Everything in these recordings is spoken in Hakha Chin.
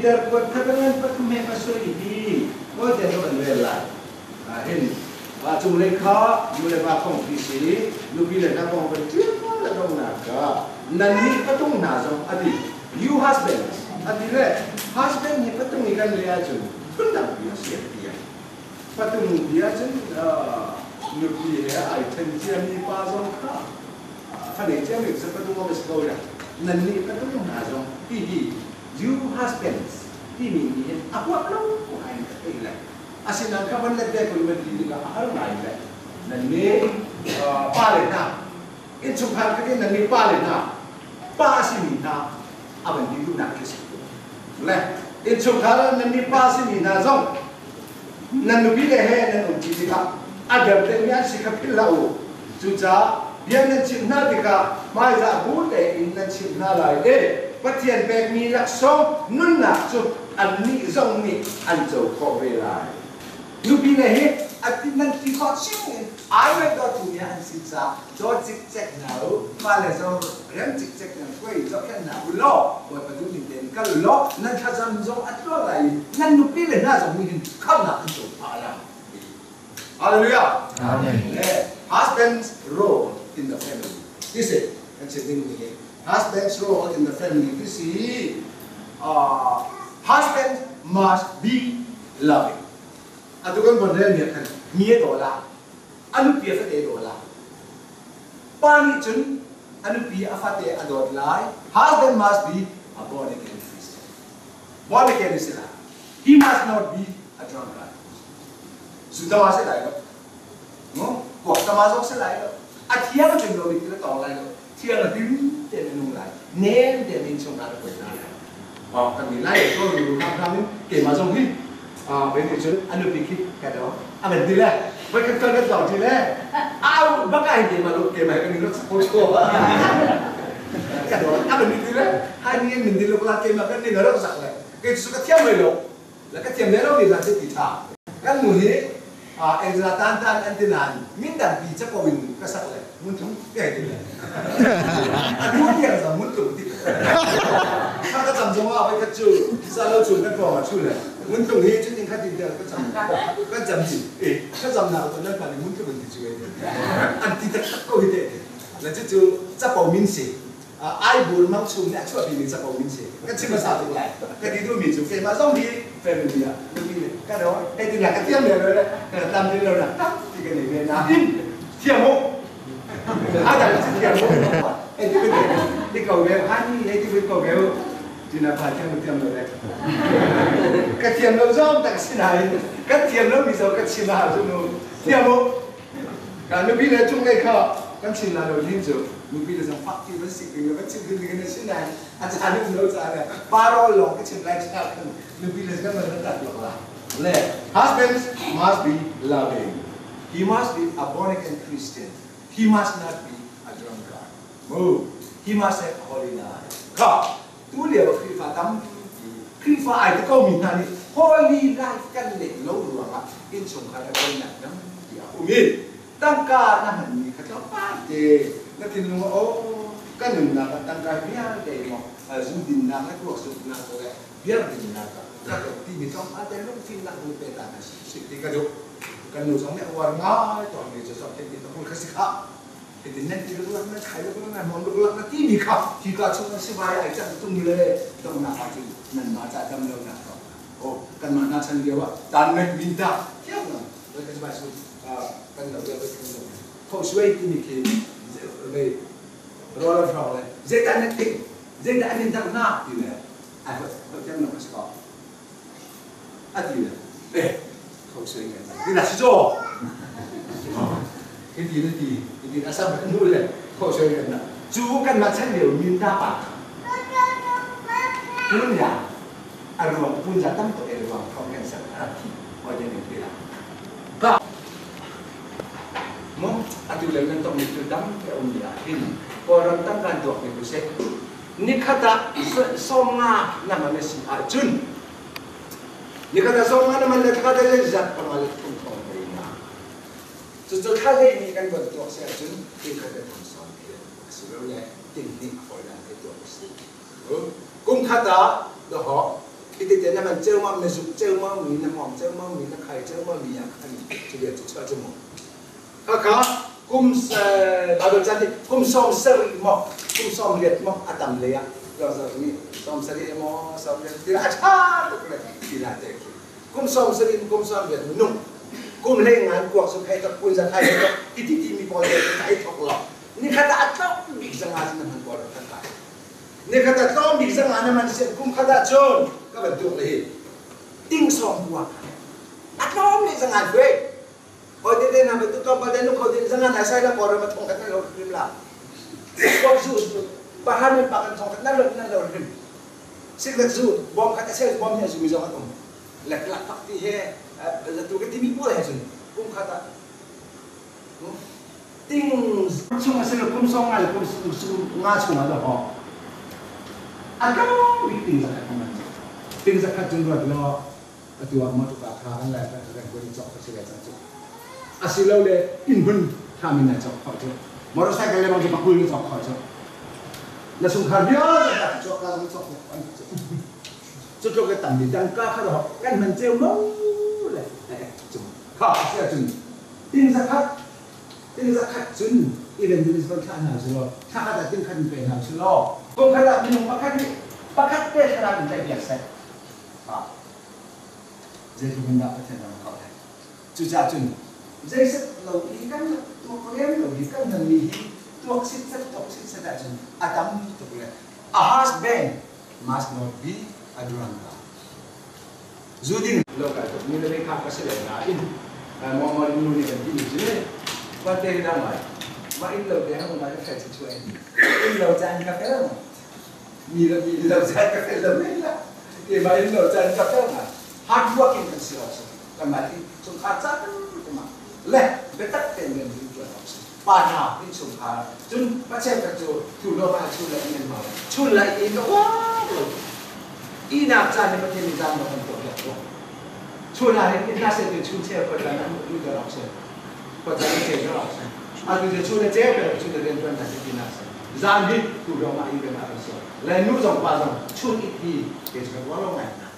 Peter kuat khat a ngan pathum he pasarih hi tawite ka van rel lai. Hin cunglei kha nu le va kong khi si, nupi le hna kong van ṭial le dongnak ka nannih patung hna zong a ti. You husbands a ti le husband hi patung i kan leh ahcun phundang pi a si an ti. Patung bia cun nupi he ai ṭhen ciami pa zong kha fanei ciami cu patung a si ko ya. Nannih patung hna zong hihi you husbands timi nih hin a huap lo ngai in ka thei le. Asinain kha van let ve kun van ti tikah a har ngai le. Nannih pa le hna innchungkhar khat in nannih pa le hna pa a simi hna a van ti duhnak khi si. Le innchungkhar ah nannih pa simi hna zong nan nupi le he nan umṭi tikah a dertermi an si kha philh hlah u. Cucaah bia nan chimh hna tikah hmaizah bu tein nan chimh hna lai i Pathian pekmi laksawng nunnak cu annih zong nih an co khawh ve lai. Nupi le hi a ti nan ti khawh ching in ai le dawtu nih an si caah dawt cikcek hna u, fale zong rem cikcek nan hruai zohkhenh hna u law Bawipa duh ning tein kal u law nan thlacam zong a tluang lai i nan nupi le hna zong nih hin khamhnak an co phah lai. Hallelujah. Amen. Husband's role in the family. This is kan chim ding mi hi. Husband's role in the family. This is husband must be loving. Atu kan von rel mi ah khan mi a daw la, a nupi a fate a daw la. Pa nih cun a nupi a fate a dawt lai. Husband must be a born again Christian. Born again is la. He must not be a drunkard. Zu tama se lai lo. No? Kuak tama zong se lai lo. A thiang a tling lomi thil a tawng lai lo. Thiang a him tein a nung lai. Nem tein innchungkhar a hruai hna lai. Oh, kan nih lai ko ru hram hram in keimah zong hi ve nih cun a nupi khi ka do a van ti le voi khat kal kan tlawng ti le au baka hin keimah lo keimah kan in rak sak ko ka do a van ti le hai ni min di lo la keimah kan ning rak sak le kei cu ka thiam mai lo la ka thiam le lo mi zan ti tha kan nu hi Angela tan tan an ti nain min dangpi capo in ka sak le mun tlung ka ti le a tu tiang zong mun tlung ti kha ka cam zong ah voi khat cu sa lo chung kan pawng ah chu le mun tlung hi cun in khat tin tiang ka cam kan cam ti e ka cam nak to nan pa nih mun tlung an ti cu an ti taktak ko hi te le cu cu capo min si ai bur mang chung nih a chuahpi mi capo min si ka chim hmasa tuk lai ka ti duhmi cu keimah zong hi family ah nupi le ka do hei ti ka thiam le le ka tam din lo na tak ti ka nei ve na in thiam mu a dang ci thiam mu hei ti bin ti ko ve hani hei ti bin ko ve tina pa thiam thiam lo le ka thiam lo zong tak si nain ka thiam lo mi zo ka chim a hau nu thiam mu Ka nupi le cunglei kha kan chin la lo hin cu nupi le zong fak ti van si ding van chim ding ding si nain a caan um lo ca le parol lawng ka chim lai cha khan nupi le kan van tat lok la le husbands must be loving. He must be a born again Christian. He must not be a drunkard. Mu he must have holy life. Kha tu lio Khrihfa tampi Khrihfa ai ti ko mi hna nih holy life kan leh lo ruangah innchungkhar a buainak tampi a um i tangka na hmanmi kha tlawmpal te na thinlung ah aw ka nunnak ah tangka vialte maw zu dinnak le kuak zuknak le beer dinnak ah ka dawt timi tlawmpal te lungfimnak nu pe ta na si ti ka duh. Kan nu zong nih a uar ngai tawnmi cu zohkhenh ti ka kha si khah. Hitin nan ti luklak nan khai luklak nan hmang luklak na timi kha hika chung an sivai ai cang tung le donghnak ah cun nanmah ca dam lonak ko oh kanmah hna chan lio ah tan mek min ta thiam lo voi kan sivai su kan lo le voi kan lo kho suai timi khi vei rawl an hrawng le zeidah na tik zeidah an in dang na ti le ai hot thiam lo ka si ko a ti le eh kho suai ngai ti na si cho cái gì nó gì cái gì đã sao mà nu le kho suai ngai na cu kan mah chan lio min ta pa pun ya a ruang pun za tam tuk e ruang thong cancer a rak thi hoi den te la ka mo atu le nan tong ni tu dam te um ya hin Kawlram tam kan tuak ni ku se nikhat ah 50 na man a si ahcun nikhat ah 50 na man le thla le zeizat panga le thum thong ve na cucu thla hlei nih kan von tuak si ahcun ting khat le thong sawm te a si lo le ting hnih a fawi dan te tuak a si. Kum khat ah dahawk Hi te na man ceumam, na zuk ceumam mi, na hmawm ceumam mi, na khai ceumam mi ah khan cu bia cu chuah cu mu. Khakha kum Bible chan nih kum 70 maw kum 80 maw a tam lei ah Lawngzar nih 70 maw 80 ti a ṭha tuk le ti la te khi kum 70 kum 80 minung kum hlei ngan kuak su khai tok kun za khai tok hi ti ti mi pawl te kai thok lo ni khat ah a tlawm bik zanga cun na hman pawl rak kai ni khat ah tlawm bik zanga na man sian kum khat ah cun ka bantuk le hi ting sawm kuak a tlawm le zanga hui hoi te te na bantuk tlawmpal te nu kho tin zanga na sai la kawr ma thong khat na lo rim la kuak zu pahan men pakan thong khat na lo na lo rim siklet zu bom khat a sel bom he zu mi zong an um lek lak pak ti he latu ka timi pawl he cun kum khat ah ting chung a si lo kum sawm nga le kum nga chung ah dawh a tlawm bik ting zakhat kan ting zakhat cun ruat law atu ah motor car tha kan lai kan kuan cawk ka si le cang cu asilole inn hmun tha min na cawk khawh cu motorcycle le bang cu pakul na cawk khawh cu na chungkhar vialte ka cawk ka zong cawk an cu cu tluk i tam mi tangka kha kan hman ceu mo le kha a si ahcun ting zakhat ting zakhat cun evangelist van thlah hna su law thla khat ah ting khat in pe hna su law kum khat ah minung pakhat nih pakhat te thlarau in tlaih piak seh zeitluk in dah Pathian ram a kauh lai cucaah cun zeiset lo i kan tuak lem lo hi kan hmanmi hi tuak sitset tuak sitset ahcun a tam tuk le a husband must not be a drunkard zu ding lo kai tuk mi le kha ka si le nain mo nu nih kan ti mi cu ma te na mai ma in lo te hang ma ka chu chu in lo chan ka fel mi le mi lo chan ka fel lo me la ke ma in lo chan ka fel na hard working kan si lo si kan ma ti chung khar cha kan ma le betak ten men din tuan si pa na in chung khar cun Pathian ka cu thu lo ma chu le in ma chun la in ka wa lo Ihnak caan hi Pathian nih zaangmah kan tuahpiak ko. Chun ah hin hna seh tu chun cheu khuat caan an lu der awk si. Khuat caan cheu der awk si. Atu cu chun a ceu peng chun a rian tuan hna si ti na si. Zan hi tu ro ma i ben a kan so. Le nu zong pa zong chun it hi ke chu kan lo ngai hna.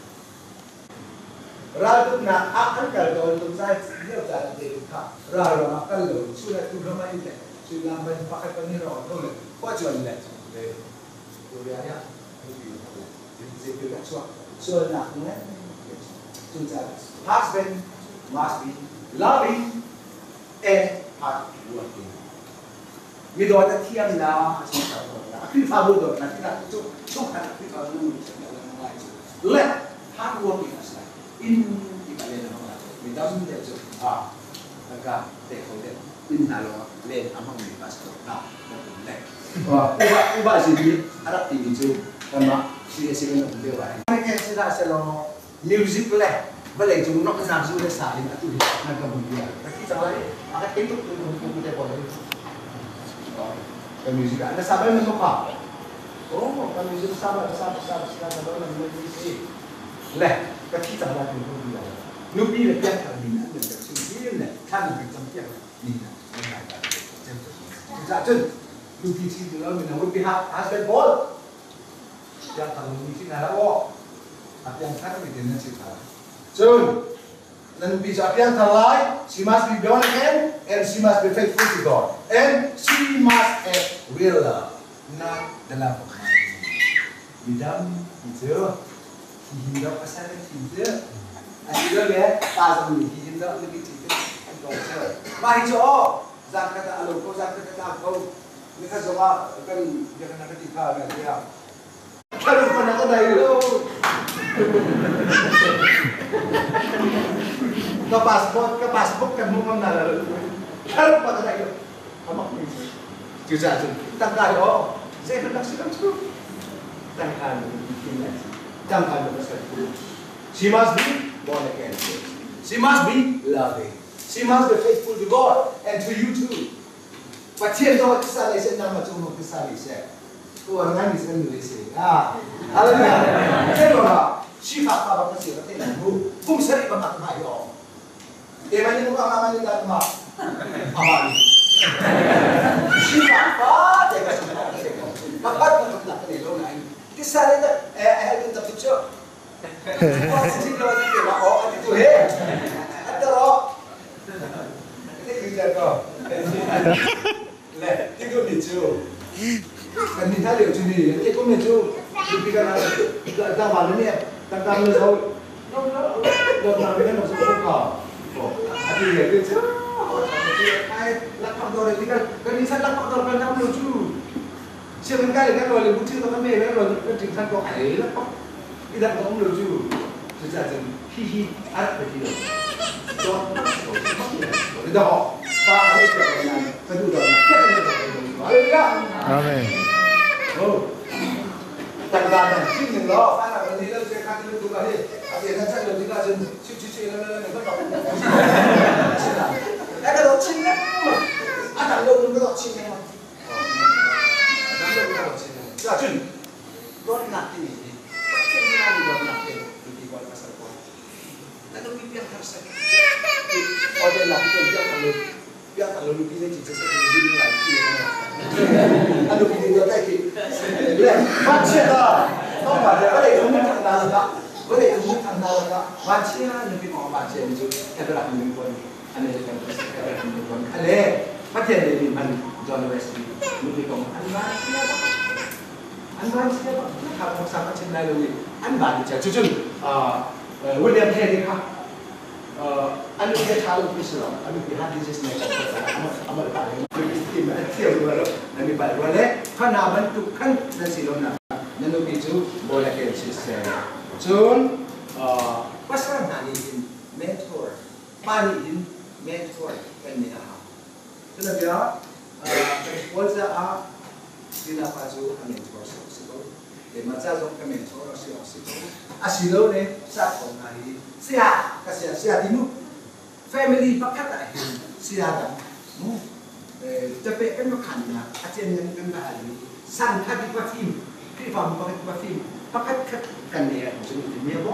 Raltuknak ah an kal tawn tuk zai lio caan te kha ral ram ah kal lo chun ah tu ram ah i le chun lam ban pakhat pahnih ro tho le khua chuan le le Korea ya Sualnak ngan cucaah husband must be loving and hard working. Mi dawt a thiam na a chungkhar dawt na a Khrihfabu dawt na tinak cu chungkhar Khrihfabu nu thiam na ngai cu le hard working a si lai in ti ka len a lai mi dam deuh cu a ka te kho deuh inn hna lawng len a hmangmi pastor hna kan um le uba uba zin nih a rak timi cu kanmah CAC kan um lio ah hin sila selaw music le vawlei cung noknak zu le sa in atu hi nan ka mun bia ka thi cang lai a ka thei tuk tu tu te pawl hi ka music ah na sa bal man mokha oh ka music sa bal sa sa sa sa bal man man si le ka thi cang lai tu tu nupi le piak thar min an nan ka chim him le thlan kan cam piak ni na Cucaah cun nupi ṭhi ti lo mino would be husband pawl piangthar mi ṭhi hna hlah aw a piangthar mi tin nan si hna cun na nupi cu a piangthar lai she must be born again and she must be faithful to God and she must have real love not the love of money midam ti cu hi hin dok a sal thi cu a si lo le pa zong nih hi hin dok nupi ṭhi cu an kong cu mah hi cu aw zan khat ah a lo ko zan khat a tlang ko ni khat zong ah kan biakinn ka ti kha kan tiah thlaruk hmanh ah ka dai lo ka passport ka passport kan hmu ngam na la thlaruk pa ka dai lo amak mi cucaah cun tangka hi aw zei hmanh rak si lo cu tangka nu thim lai tangka nu pasal she must be born again she must be loving she must be faithful to God and to you too Pathian zong tisa lei seh nangmah cung zong tisa lei seh tuar ngai mi kan nu si ha hallelujah thế rồi à sifak pa bak si ka te nan hu kum sari bak ma yo te ma ni ko ma ni da ma ama ni sifak pa te ka su pa te ko papat na na ne lo nai tisa le eh eh ta chu Si lo ti ma o ati tu he. Ataro. Te ki ja ko. Le ti ko ni chu. Kan ni tha liu chu ni te ko me chu. Ti ka na ta ma ne ta ta lo zo. No no no na me no so ko. Ati ye ke chu. Ai lak pak do ti kan kan ni san lak pak do kan nam lo chu. เชื่อมันใกล้เลยกันเลยบุชื่อตัวก็ไม่แล้วเราก็ถึงขั้นก็ไอ้แล้วก็อีดังต้องรู้จู่就这样子，嘻嘻，啊，不记得，说，你都好，发那个呢，分度的，阿门。哦，ต่างๆชิ้นหนึ่งล้อฟ้าหลังนี้เราจะคัดดูกันที่อาเซียนท่านเราที่ก็จะชิวชิวแล้วแล้วก็ตกแล้วก็โดนชิ้นนะอาจารย์ลงก็โดนชิ้นนะ Cun dawtnak timi hi Pathian sinami dawtnak te nupi kawl pasal kawl na nupi piangthar seh. Order la ki piangthar lo piangthar lo nupi zei ci seh ti ding lai ti a nupi ding dawt lai ki le vanchia da tong ba de vale tung thang na la vale tung thang na la vanchia nupi kong vanchia mi cu Abraham Lincoln American President Abraham Lincoln ale Pathian le mi man John Wesley nupi kong an vanchia an vanchia ba kha kong sa ka chin lai lo an van cha chu chun William Carey kha an nu he tha lo pi si lo an nu pi heart disease nei amal pa le ti ma thiam lo lo na mi pa ro le kha na ban tu khan na si lo na na nu pi chu bola ke si se chun pasal hna nih hin mentor pa nih hin mentor kan ni a ha tu na bia Paul ca ah Tina pa cu a mentor si ko keimah ca zong ka mentor a si awk si ko a si lo ne sa ko hna hi sia ka sia sia ti mu family pakhat ah hin sia dang mu tape kan ma khan na a chen nan kan ba ali san khat pa phim Khrihfabu pakhat pa phim pakhat khat kan ne ah cun ti me bo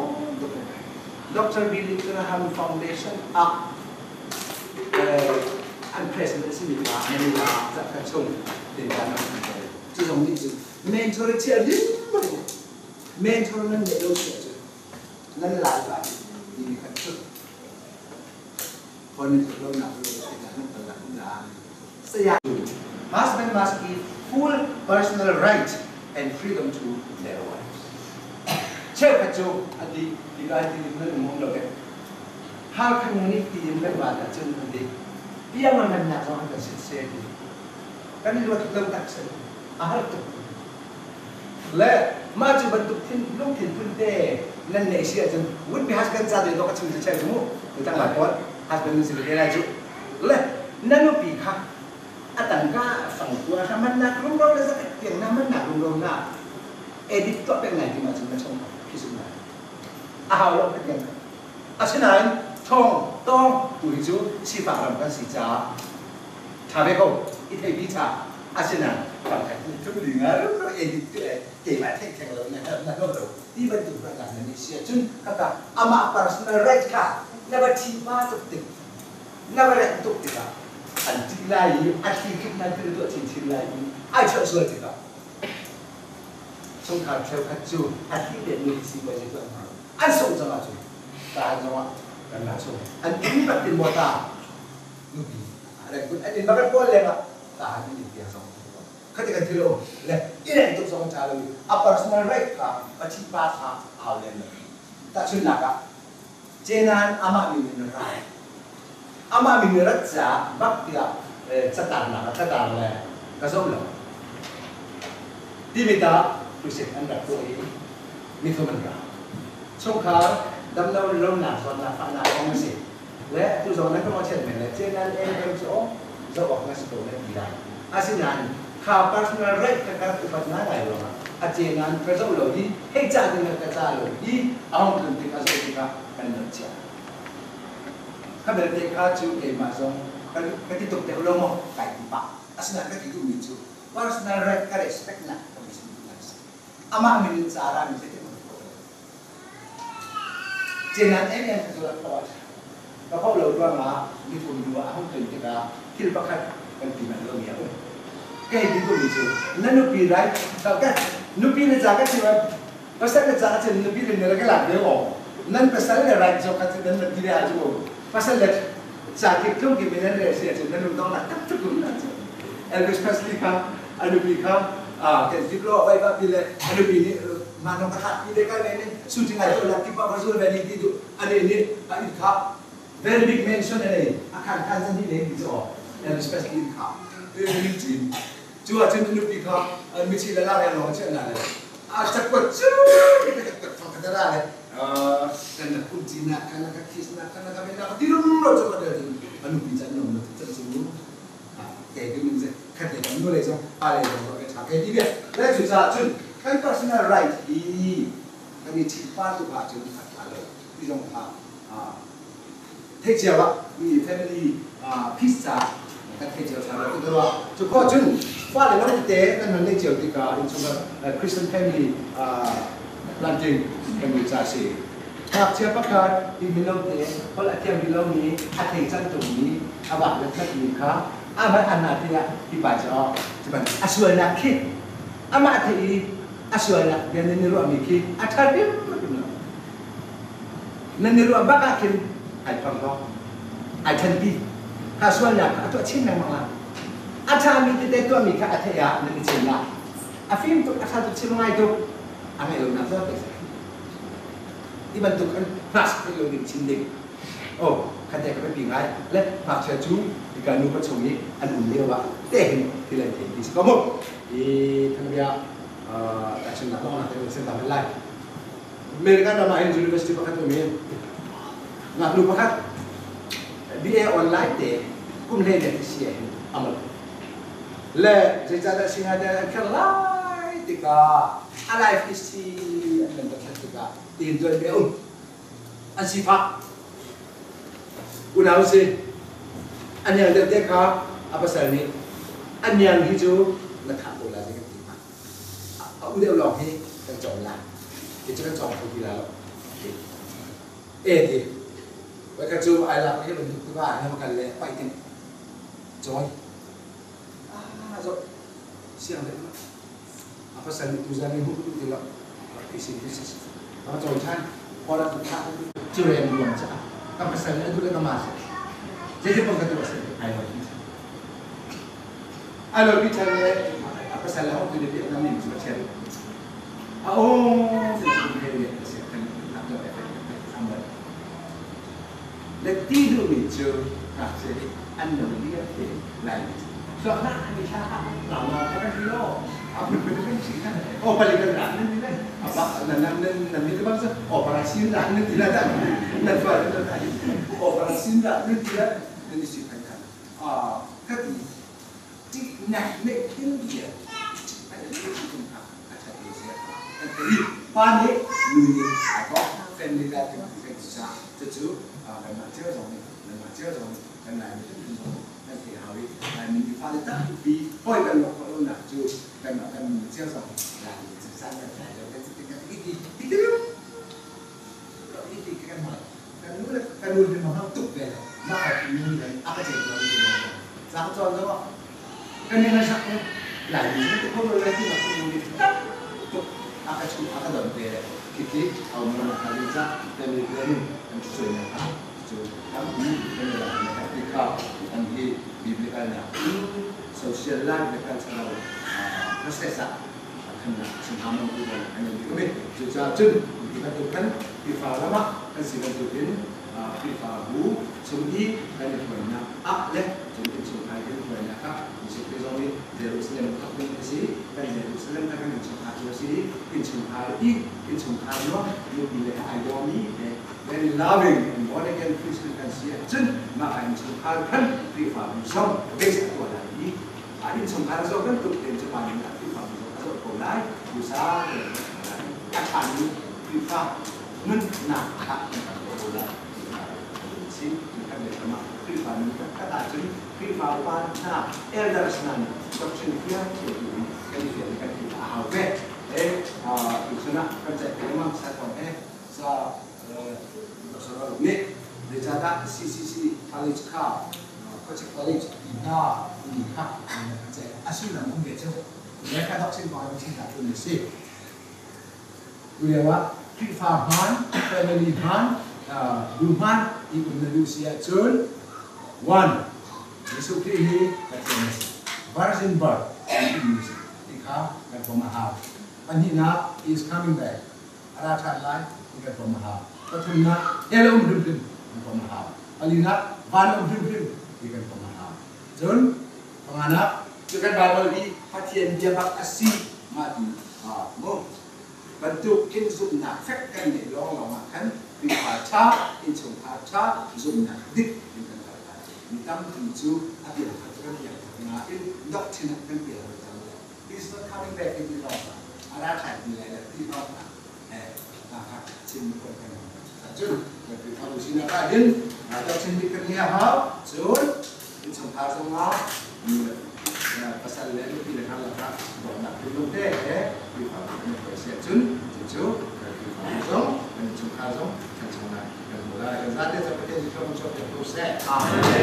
Dr. Billy Graham Foundation ah an president simi pa Manila ka chung tin kan cu zong nih cun mentor chia lim mentor nan ngeih lo si ahcun nan lai ba ti khat cu phone lo nak lo nan kal nak la saya husband must give full personal right and freedom to their wives cheukhat cu ati ti lai ti nan um lo ke hal khan ni ti in kan wa cun an ti piang man nak zong an kan sit se ti kan i ruat lo tak sen a har tuk le mah cu bantuk thin lungthin phun te nan neih si ahcun would be husband ca de ka chim chel mu tu tang lai pawl husband nan si ve lai cu le na nupi kha a tangka fang tua kha man nak rumro le zakat tiang na man nak rumro na edit tuah peng ngai ti ma cun na chong khi sum lai a hau lo tiang asinain thong tong tu hi cu sifak ram kan si caah ṭha ve ko i theipi ṭha asinain pangkhat nih thum li nga ro edit keimah theih theng lo na na lo lo ti bantuk ruahnak na nih si ahcun kaka amah personal right kha na va ṭhi pa tuk tik na va rengh tuk tikah an ṭih lai i a thli kip nan thil tuah chinchin lai i ai chuah sual tikah chungkhar cheukhat cu a thli le nu hi sipuazi tuah hna an sungh cang ahcun taan zongah kan la chung an inn bak in maw ta nupi an in bak pawl lengah tahan in tiang zong khati kan thil um le i reng tuk zong ṭha lo i a personal right kha pachi pa kha hau len lo tahchunhnak ah Cenan amah min in rai amah min in rat ca bak tiah catarnak ah catar le ka zoh lo timi ta crusade an rak tuah i mithum an ra chungkhar damlo lonak zawnnak fahnak kong a si le tu zong nan ka mawhchiat men le Cenan em cu aw zoh awk na si ko na ti lai asinain kha personal right ka kar upat ngaingai ruangah a cenan ka zoh lo hi hei ca ding ka ca lo hi a hong tlun tik a zoh tikah kan rat chia kha belte kha cu keimah zong ka ti tuk deuh lo maw kai ti pah asinain ka ti duhmi cu personal right ka respect nak ka chim duhnak a si amah min in ca ra mi zeitin Cenan em em kha cu rak pawh ka pawh lo ruangah miphun nu ah a hung tlun tikah thil pakhat kan ti manh lomi a um. Ka hei ti duhmi cu na nupi right ka nupi na ca ka chim ah Pasal le caah cun nupi le nira ka lak ve aw. Nan pasal le right zong kha cu nan van ti le ah cu pasal le ca kip tlung kim in nan rel si ahcun nan lungdong nak tak tuk um na cu. Elvis Presley kha a nupi kha kan zip lo vai va pi le a nupi nih mah nong ka hlat pi le ka ne nih shooting ai to lak kip pa zul ve ni ti du ane nih a in kha very big mansion ane a khan khan zan hi le ti chu Elvis Presley in kha cu ahcun a nupi kha mithi le la reng lawng chiah na le a cakuat cu cakuat thong kha ra le kan na kum ci na kan na ka kiss na kan na ka ben na ka ti rum ro cu ka del a nupi chan nom na chan su ke tu min khat le kan nu le zong pa le zong ka tha ke ti bia le cu ca cun kan personal right hi kan i thit pa tu pa cun a tha lo ti zong kha theih cio ah mi family peace ca kan theih cio ṭha lo ti ruah cu khawh cun fale lo tete kan hman neih cio tikah innchungkhar Christian family planting kan mi ca si ngakchia pakhat hi mino te holh a thiam rih lomi a thei cang ṭungmi a vak le khatmi kha amah anna tiah hi pa cu cuban a sualnak khi amah theih i a sualnak bia nan i ruahmi khi a ṭha hrimhrim lo. Nan i ruah bak ah khin ai phorhlaw, ai ṭhenpi. Kha sualnak kha a tuah chin lengmang lai. A ṭhami tete tuahmi kha a theih ah nan i chin lai. A fim tuk, a ṭha tuk, chim ngai tuk, a ngeih lonak vialte si. Ti bantuk khan hngak theih lo ding chim ding. Oh, kha te ka biapi ngai. Le ngakchia cu hika nupa chung i an um lio ah te hin thil an thei ti si ko mu. I thangbia tachunnak lawng nak in sin tam lai. American ram ah hin university pakhat um i ngaknu pakhat BA online te kum hlei le si ah hin amal le zeicahdah singa te an kher lai tikah a life history an kan dothlat tikah tiin tuan bia um an sifak unau si an niang deuh te kha a pasal nih an niang hi cu na thah ko lai kan ti hna A u deuh lawng hi kan cawng lai. Kei cu kan cawng kho ti lai lo. E ti. Voikhat cu ai lak hi bantuk tiva ah hin kal le paih ting. Cawi. Ah zo. Siang deuh ma. A pasal nih tuzan ni hu ti lo. Rak isin ti si. A cawi than. Kawla tu tha cu rem ruang ca. Ka pasal nih a duh le ka ma si. Zeitin pong ka tu a si. Ai lo ti. A lo pi ṭhan le a pasal le hong tu Vietnam in cu a ṭhial. A aw cu he le a si kan nak lo effect Le ti duhmi cu ngakchia nih an no vialte Laimi cu chuak hlah mi thla lau lau ka kan ti lo a phunphun kan si khan o pali kan rak nan ti le a ba nan nan nan nan mi te bang o parasin rak nan ti la dan nan fa nan nan o parasin rak nan ti la nan si khan khan ka ti ṭihnak neih ding bia a ṭhat mi si kan thei. Pa nih nu nih aa kawk family life kan kan ti caah cucu kanmah cio zong nih nanmah cio zong nih kan Laimi hrimhrim zong nih kan theih hau i Laimi mi fale tampi hawi kan lawk khawh lonak cu kanmah kan nu cio zong Laimi cu san kan tlai lo kan si ti kan ti ti ti ti kan hmang kan nu le kan nu hi hmang tuk ve le mah ka nu nih a ka cei tuan ti lo ca ka cawn zong ah kan ni sak ko lai mi cu ko lo lai ti ma nu nih tam tuk a ka chu a ka don ve le khikhi a um lo na ding ca family planning kan suai na kha cu tampi kan la na ti kha an hi biblical na social life le cultural process ah khannak chimham tu kan an in kami cucaah cun ti bantuk kan Khrihfa ram ah kan si bantukin Khrihfabu chung i kan i hruainak ah le cun innchungkhar kan i hruainak ah Jesuh Khrih zong nih Jerusalem thawk ding a si kan Jerusalem kha kan innchungkhar cu a si innchungkhar i innchungkhar nuam nupi le ai dawmi le very loving and born again Christian kan si ahcun mah ka innchungkhar khan Khrihfabu zong base a tuah lai i a innchungkhar zoh bantuk tein cu pa nih a Khrihfabu zong a zoh ko lai usa a ṭhami Khrihfa nunnak kha kan rak tuah ko lai si kan le ram ah Khrihfa nun taktak ahcun Khrihfa upa hna elders hna nih doctrine fiang thiam tu in kan i fian kan ti a hau ve e tuchun ah kan ceih te lengmang sa kong he sa nih zeicahdah CCC college kha Khuachik college ti hna ti kha a sullam um ve cu le kha doctrine kong in chim ta tu ni si. Tu lio ah Khrihfa hmaan, family hmaan, bu hmaan i um na duh si ahcun one Jesuh Khrih hi Pathian a si. Virgin birth timi a si ti kha kan pom a hau. Pahnihnak, he is coming back. A ra ṭhan lai ti kan pom a hau. Pathumnak, hell a um hrimhrim kan pom a hau. Palinak, van a um hrimhrim ti kan pom a hau. Cun panganak, cu kan Bible hi Pathian bia bak a si mah ti mu bantuk in zumhnak fek kan ngeih lawnglawng ah khan Khrihfa ṭha, innchungkhar ṭha, zumhnak dik in kan kal lai. Mi tampi cu a piangthar cu kan piangthar nain doctrine ah kan pial lo cang lo. He's not coming back in ti lawng a ra ṭhan ti lai lo ti lawng ah chim ko kan cun kan Khrihfabu sinak ah hin doctrine dik kan ngeih a hau. Cun innchungkhar zongah pasal le nupi le karlak ah dawtnak thinlung te he Khrihfabu kan i hruai si ahcun cucu kan Khrihfabu zong kan innchungkhar zong ṭhanchonak kan hmu lai. Kan zate cu Pathian nih thluak in chuahpiak ko seh. Amen.